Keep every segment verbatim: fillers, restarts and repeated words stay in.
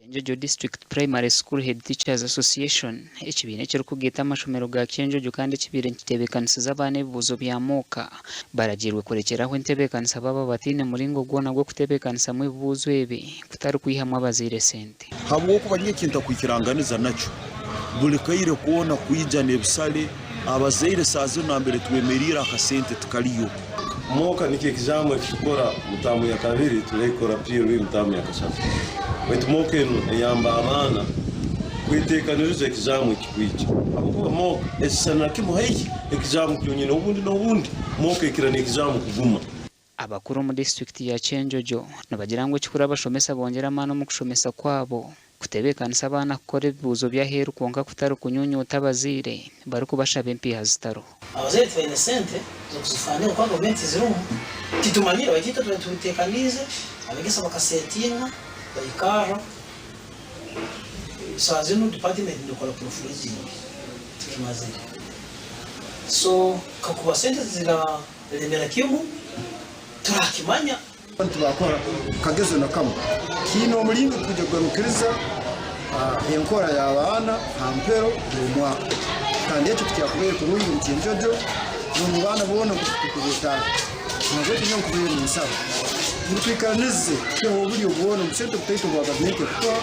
Kyenjojo District Primary School Head Teachers Association, ekibiina ekirukugaita amashomero ga Kyenjojo kandi ekibaire nikitebeekanisiza abaana ebibuuzo bya mooka, baragiirwe kurekyeraho entebeekanisa baaba bataine mulingo gwona gw'okutebeekanisamu ebibuuzo ebi, kutari kwihamu abazaire sente. Habwokuba nyowe eki ntakwikiranganiza nakyo, buli kaire koona kwija n'ebisale, abazaire saaha zinu nambere twemeriire akasente tikaliyo. Mooka nikyo ekizaamu eki tukora mu taamu ya kabiri, turaikora P L E mu taamu ya kasatu. Baitu mooka enu eyamba abaana kwetekaniriza ekizaamu ekikwija. Habwokuba mooka esisana kimu haihi ekizaamu kyonyini, obundi n'obundi mooka ekira n'ekizaamu kuguma. Abakuru omu disiturikiti ya Kyenjojo nibagira ngu ekikuru abashomesa bongere amaani omu kushomesa kwabo, kutebeekanisa abaana kukora ebibuuzo by'aheeru kwonka kutari kunyunyuuta abazaire barikubashaba empiiha zitaroho. Abazaire tibaine sente z'okuzifaanira kuba gavumenti tizirumu. Titumanyire, baitu itwe tubaire tubitekaniize, abeegesa bakasetinga, baikarra. Saaha zinu department nekora proofreading, tukimazire. So, kakuba sente zira- Lemera kimu, turakimanya. Abantu bakora kagezo na kamu. Kiine omulingo twija kugarukiriza, ah, enkora y'abaana ha mpero y'omwaka. Kandi ekyo tikyakubaire kurungi omu Kyenjojo, n'omu baana boona ngu tukubeetaaga. Nahabwekyo nyowe nkubaire ninsaba, mutwikaranize, tuteho oburyo bwona, omu sente butaito bwa gavumenti ekutuha,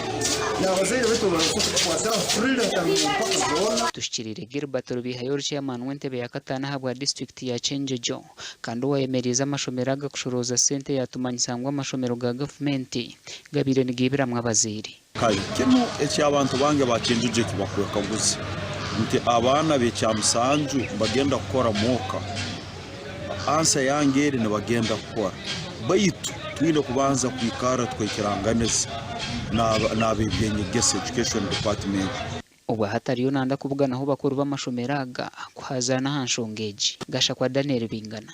n'abazaire baitu babaasa kutukwatiraho freely hatali mpaka zoona. Tuhikiriire Gilbert Rubeihayo, ori chairman w'entebe ya kataano ahabwa disiturikiti ya Kyenjojo. Kandi owayemeriize amashomero agakushorooza sente yatumanyisa ngu amashomero ga gavumenti gabaire nigaibiramu abazaire. Kale, kinu eky'abantu bange ba Kyenjojo eki bakwekaguza, nti abaana b'ekyamusanju nibagenda kukora mooka? Ansa yange eri, nibagenda kukora, baitu twine kubanza kwikarra tukaikiranganiza n'aba-, n'ab'eby'enyegesa, education department. Obwahati ariyo nanda kubuganaho bakuru b'amashomero aga kuhaazana ha nsonga egi. Gashakwa Daniel Bingana.